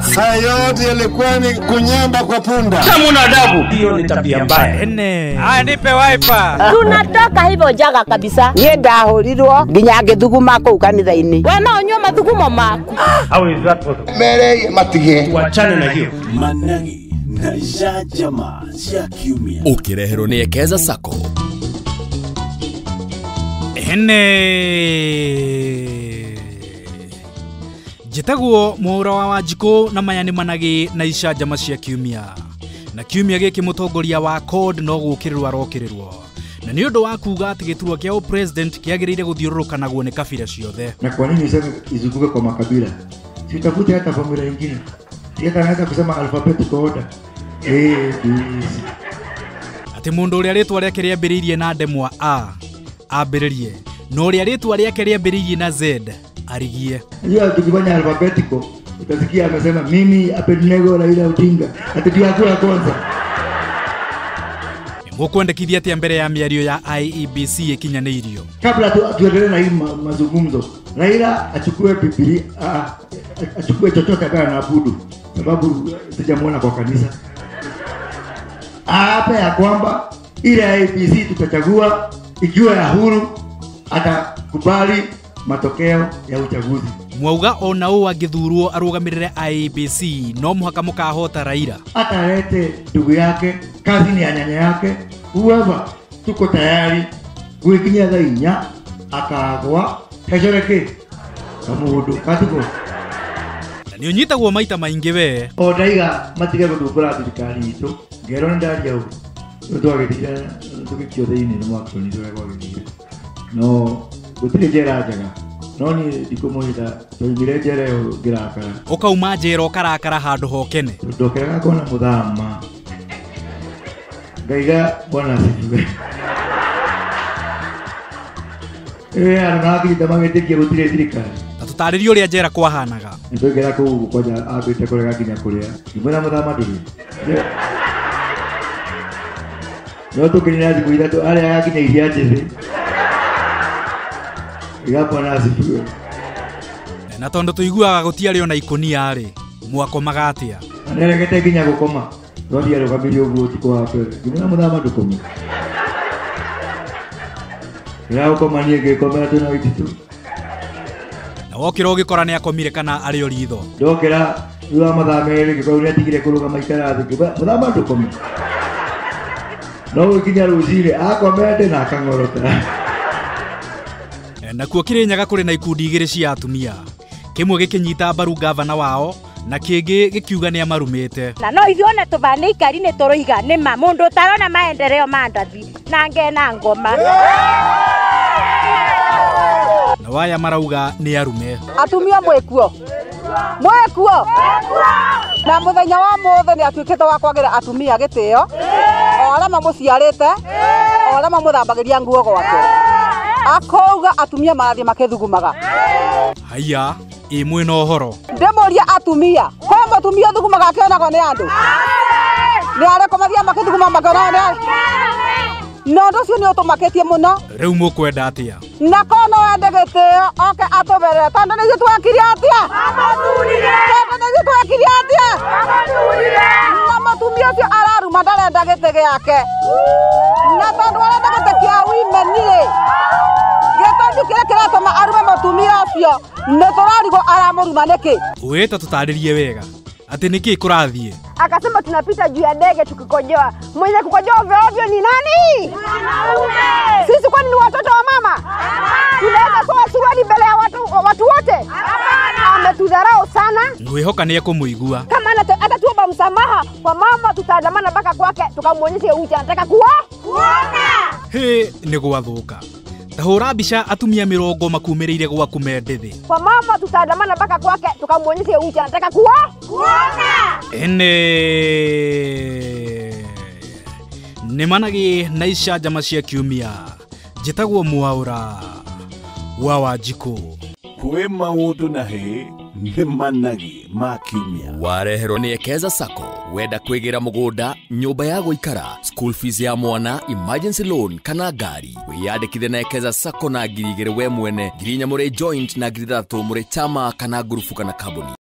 Saa yote ilikuwa ni kunyamba kwa punda. Kama una adabu, hiyo ni tabia mbaya. Haya, nipe wiper. Tunatoka hivyo jaga kabisa. Niĩ ndahurirwo nginya ngĩthuguma kũu kanitha-inĩ. We no ũnyue mathugumo maku. How is that possible? Mere matige. Tuachane na hiyo. Managi na jajama cia kiumia. Ukireherwo ni Ekeza Sacco. Ene njĩtagwo Mwaura wa Wanjikũ na maya nĩ managĩ na icanjama cia kiumia. Na kiumia gĩkĩ mũtongoria wa CORD no gũkĩrĩrwo arokĩrĩrwo. Na nĩ ũndũ wa kuga atĩ gĩturwa kĩa president kĩagĩrĩire gũthiũrũrũkanagwo nĩ kabira ciothe. Na kwa nini useme izunguke kwa makabila? Si utafute hata familia nyingine. Si hata anaweza kusema alphabetical order. A B C. Atĩ mũndũ ũrĩa rĩtwa rĩake rĩambĩrĩirie na ndemwa A ambĩrĩrie, na ũrĩa rĩtwa rĩake rĩambĩrĩirie na Z arigie. Hiyo tukifanya alphabetical utasikia amesema mimi Abednego Raila Odinga ati akura kwanza. Mũkwendekithia atĩa mbere ya mĩario ya IEBC ĩkinyanĩirio? Kabla tuendelee na hii mazungumzo, Raila achukue Biblia, achukue chochote ambaye anaabudu, sababu sijamuona kwa kanisa. Aape ya kwamba ile IEBC tutachagua ikiwa ya huru, atakubali matokeo ya uchaguzi. Mwauga ona ũũ angĩthurwo arũgamĩrĩre IEBC no mũhaka mũkahota Raila. Atalete ndugu yake, kazini ya nyanya yake, whoever, tuko tayari gwikinya thaa inya akagwa hecoreke kamundu katuko. Na nĩ ũnyitagwo maita maingĩ we. O ndaiga matige gũthumbũra thirikari itũ, ngerwo nĩ ndaria ũguo. Rĩu twagĩthire tũgĩikio thĩinĩ nĩ mwakĩonire ũrĩa gwagĩthire. No gũtirĩ njera njega. No niĩ ndikũmwĩra twaumire njera ĩyo ngĩrakara. Ũkauma njera ũkarakara handũ hokene. Ndokeraga ngona mũthama. Ngaiga bwana asifiwe. Andũ marakinyĩte magĩtĩkia gũtirĩ thirikari. Ta tũtarĩrie ũrĩa njera kwahanaga. Nĩtwaingĩra kũu kwanja ambĩte kũrega nginya kũrĩa. Ngĩmwĩra mũthama ndũrĩ. No tũkĩnina thikũ ithatũ arĩaga nginya iria njĩthĩ. Iga bwana asifiwe. Na tondũ tũiguaga gũtiarĩ ona ikũnia rĩ, mwakomaga atĩa? Nĩaregete nginya gũkoma. Twathiĩ arũgamirie ũguo ũtukũ wa mbere. Ngĩmwĩra mũthama ndũkome. Ndĩragũkoma niĩ ngĩkomera twĩna Waititu. Na wokĩra ũgĩkora nĩakomire kana arĩ o ritho? Ndokĩra thutha wa mathaa merĩ ngĩkorwo nĩatigire kũrũgama aikara thĩ. Ngĩmwĩra mũthama ndũkome. No gũkinya rũcinĩ akomete na akang'orota. Nakuo Kĩrĩnyaga kũrĩ na ikundi igĩrĩ cia atumia, kĩmwe gĩkĩnyita mbaru gavana wao na kĩngĩ gĩkiuga nĩ amarumĩte. Na no ithuĩ ona tũbana ikari nĩ tũroiga nĩ ma mũndũ ũtarona maendeleo ma ndathi na ngena ngoma. Na waya marauga nĩ arume. Atumia mwĩkuo. Mwĩkuo. Na mũthenya wa mũthĩ nĩ atuĩkĩte wa kwagĩra atumia gĩtĩo, o arĩa mamũciarĩte, o arĩa mamũthambagĩria nguo gwake. Akauga atumia marathiĩ makĩthugumaga. Haiya, ĩ mwĩna ũhoro. Ndĩmũrie atumia, kwĩ mũtumia ũthugumaga akĩonagwo nĩ andũ? Nĩ arĩkũ mathiaga makĩthuguma makĩonagwo nĩ andũ? Na ũndũ ũcio nĩ ũtũmakĩtie mũno. Rĩu mũkwenda atĩa? Na korwo no wende gĩtĩo oke atũberere tondũ nĩ ithuĩ twekire atĩa? Tondũ nĩ ithuĩ twekire atĩa? Na mũtumia ũcio araruma ndarenda gĩtĩ gĩake. Na tondũ arenda gĩtĩ kĩa women rĩ, gĩtũmi kĩrĩa kĩratũma arume mũtumia ũcio nĩ tũrarigwo aramũruma nĩkĩ? Wĩta tũtarĩrie wega atĩ nĩkĩ kũrathiĩ. Akasema tunapita juu ya ndege tukikojoa. Mwenye kukojoa ovyo ovyo ni nani? Mwanaume. Sisi kwani ni watoto wa mama? Tunaweza toa suruali mbele ya watu wote? Hapana. Ametudharau sana. Ngwĩhoka nĩ ekũmũigua. Kama atatuomba msamaha kwa mama tutaandamana mpaka kwake tukamwonyeshe uchi anataka kuona. Hĩ, nĩ gwathũka. Ta hũra mbica atumia mĩrongo makumĩrĩire gwaku me ndĩthĩ. Kwa mama tutaandamana mpaka kwake tukamwonyeshe uchi anataka kuona. Ene nĩ managĩ na icanjama cia kiumia. Njĩtagwo Mwaura wa Wanjikũ. Kwĩ maũndũ na hĩ nĩ managi ma kiumia. Wareherwo nĩ Ekeza Sacco. Wenda kwĩgĩra mũgũnda, nyũmba ya gũikara, school fees ya mwana, emergency loan kana ngari. Wĩyandĩkithie na Ekeza Sacco na 2,000 we mwene, 4,000 mũrĩ joint na 3,000 mũrĩ chama kana ngurubu kana kambuni.